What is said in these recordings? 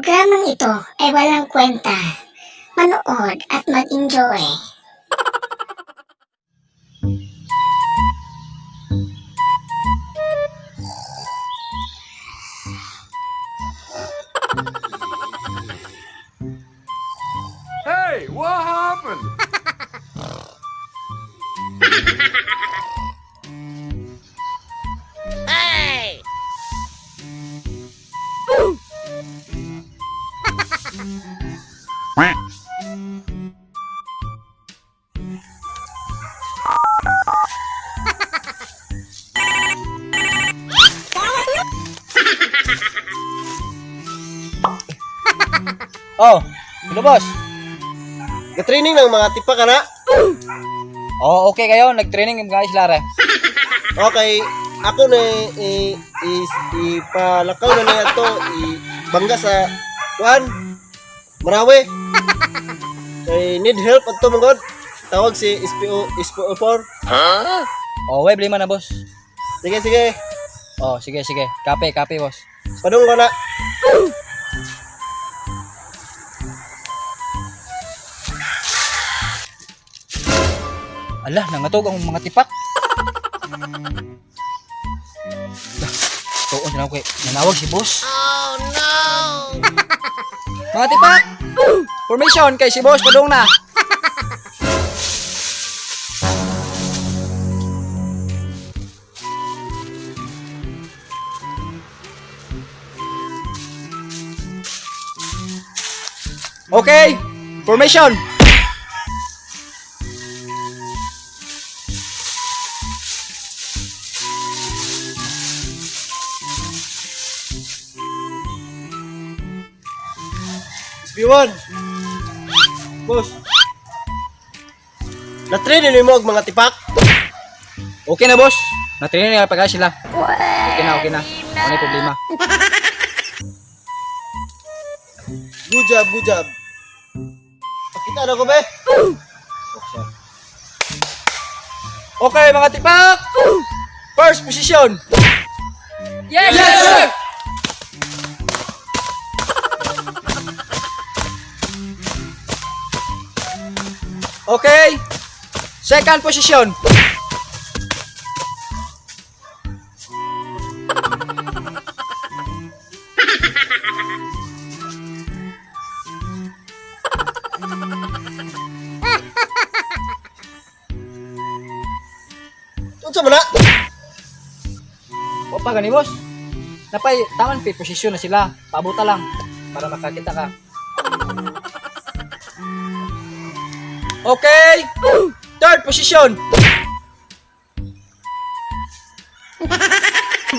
Programang ito ay walang kwenta. Manood at mag-enjoy. Hey, what happened? Oh, hello boss. Ga-training ng mga tipa ka na. Oh, okay kayo. Nag-training yung guys, Lara. Okay, ako na i, i, ipalakaw na niya to i bangga sa kuan Marawi. Kay need help adto man god. Tawag si SPO SPO4. Oh, wey, blima na boss. Sige, sige. Oh, sige, sige. Kape, kape boss. Padung ko na. Ala, nangatog ang mga tipak. Lah, tuon na ako eh. Nanawag si boss. Oh, no! Mga tipak! Formation kay si boss, padung na. Okay, formation. SB1. Boss. Na-training nimo og mga tipak. Okay na, boss. Na-training na pagka sila. Okay na, okay na. Wala problema. Good job, good job. Pakita na ko be. Okay, mga tipak! First position! Yes, sir! Okay. Second position. Unsa man na? O pa gani boss. Napay taman pi position na sila. Pabuta lang para makakita ka. Okay. Third position.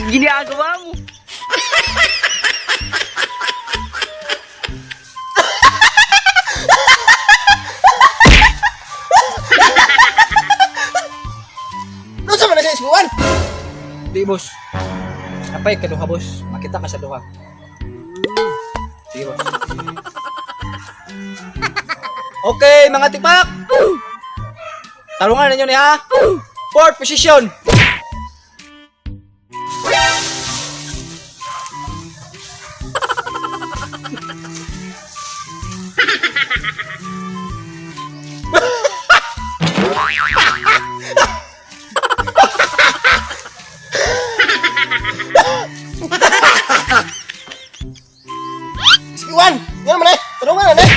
Ginagawa mo. Unsa man na sa SB1? Di boss. Napay kaduha boss. Makita ka sa duha. Sige boss. Okay mga tipak. Tarungan ninyo niya. Fourth position. SB1. Nga man eh. Tarungan na eh.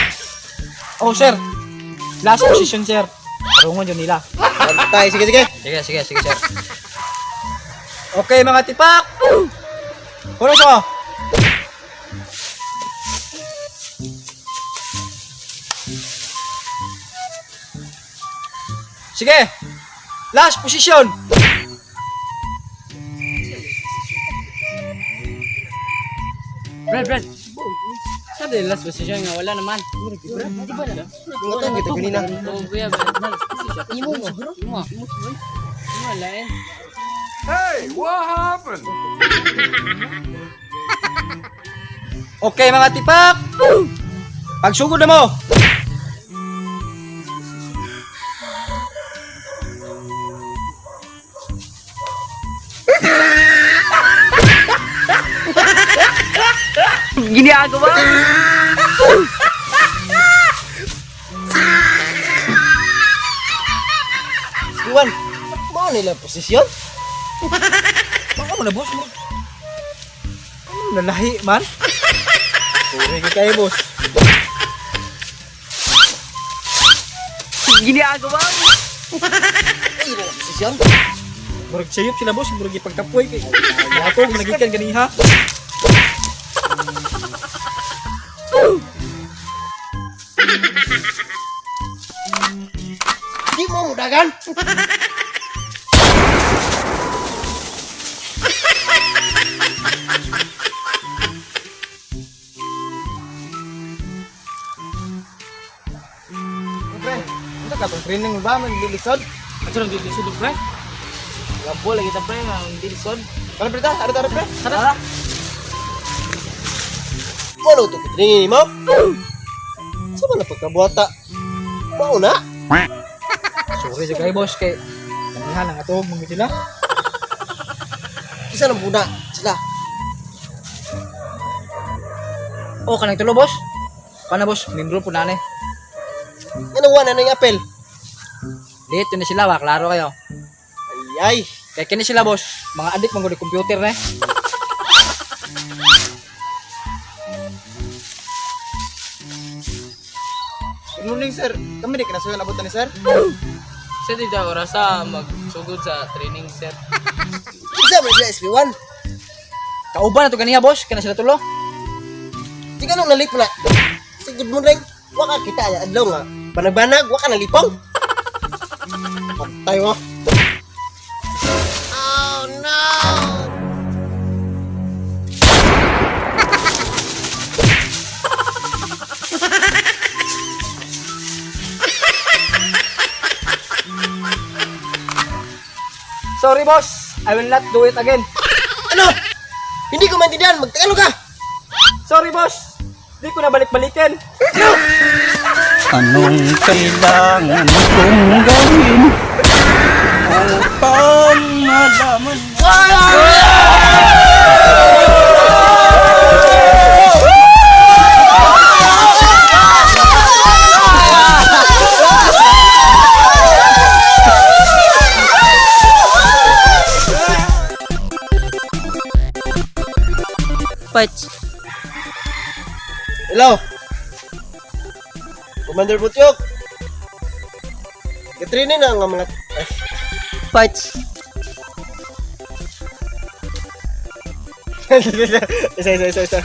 Oh sir. Last position sir. Tarungan yun nila. Tay, sige, sige. Sige, sige, sige, sir. Okay, mga tipak! Puno ko! Sige! Last position! Brad, Brad. Sabi last position nga wala naman. Di ba na? Ingatan kita ganina. Oo, kuya, Brad. Last position. Imo mo. Imo. Imo. Imo lain. Hey, what happened? Okay, mga tipak! Pagsugod na mo! Ginagawa. Iwan, mao nila posisyon? Baka mo na, boss mo. Ano nalahi man? Sorry kay kayo, boss. Ginagawa. Ay, nila posisyon. Murag sayop sila, boss, murag ipagkapoy kay. Yato nagikan ganiha. Di mo mudagan. Pre, ano ka tong training ba man lilisod? Ano nang dilisod, pre? Labo lagi ta, pre, ang dilisod. Tara pre ta, tara tara pre. Tara. Ano to training nimo? Sa man na pagkabuhata? Mao na. Sorry sa kayo, boss, kay ganiha nang ato mga sila. Isa nang puna sila. Oh, kanang tulo, boss. Kana, boss, membro po na ni. Ano wa na ning apel? Dito na sila, wa klaro kayo. Ay ay. Kay kini sila, boss, mga adik man gud computer na. Good morning, sir. Kami di kinasuyan abot ni sir. Sir, dito orasa magsugod sa training, sir. Kinsa man sila SP1? Kauban na to ganiha, boss, kana sila tulo. Di ka nung nalipong na. Sa good morning, waka kita ay adlaw nga. Banag-banag, waka nalipong. Patay mo. Sorry, boss. I will not do it again. Ano? Hindi ko maintindihan. Magtagalog ka. Sorry, boss. Di ko na balik-balikin. Anong kailangan kong gawin upang malaman Fight. Hello. Commander Butyok. Katrinin na nga mga... Ay. Fight. Isa, isa, isa, isa.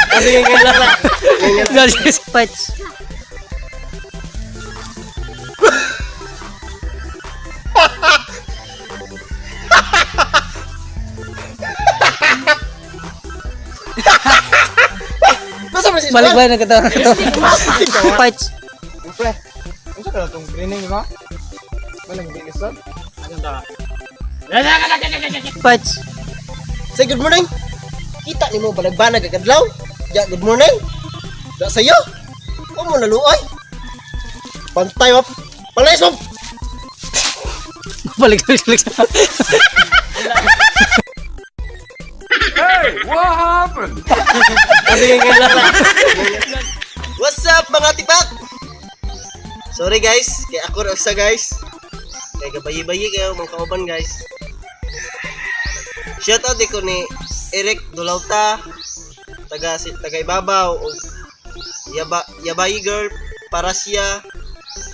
Ah, sige, ngayon lang lang. Ngayon lang. Fight. Basta ba si Balik ba nagkatawa na Fight. Pre, ano ka na itong training mo? Walang bilisod? Fight. Say good morning. Kita ni mo banag-banag ang adlaw. Ya, good morning. Da sa'yo. Huwag mo naluoy. Pantay mo. Palayas mo. Balik balik balik. Hey, what happened? What's up, mga tipak? Sorry guys, kay ako ra usa guys. Kay gabayi-bayi kayo mga kauban guys. Shout out ko ni Eric Dulauta, taga si taga Ibabaw og Yaba Yabayi girl Parasia.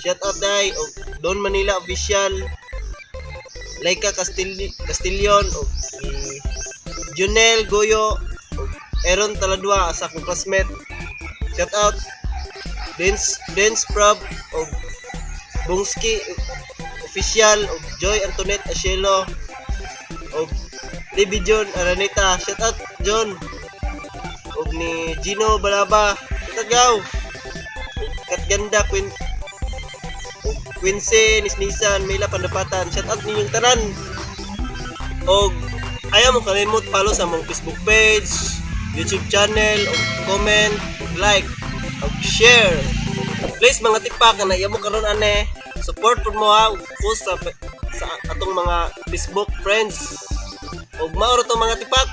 Shout out dai og Don Manila official. Laika Castillon og ni Junel Goyo og Aaron Taladua sa akong classmate. Shout out Dance Dance Prab og Bungski Official og Joy Antoinette Asielo og Libby John Araneta. Shout out John og ni Gino Balaba. Shout out gaw. Katganda Queen og Quincy Nisnisan Mila Pandapatan. Shout out ninyong tanan. Og ayaw mo kalimot follow sa among Facebook page, YouTube channel, og comment, og like, og share. Please mga tipak na iya mo karon ane, support pud mo ha ug post sa atong mga Facebook friends. Og mao ra tong mga tipak.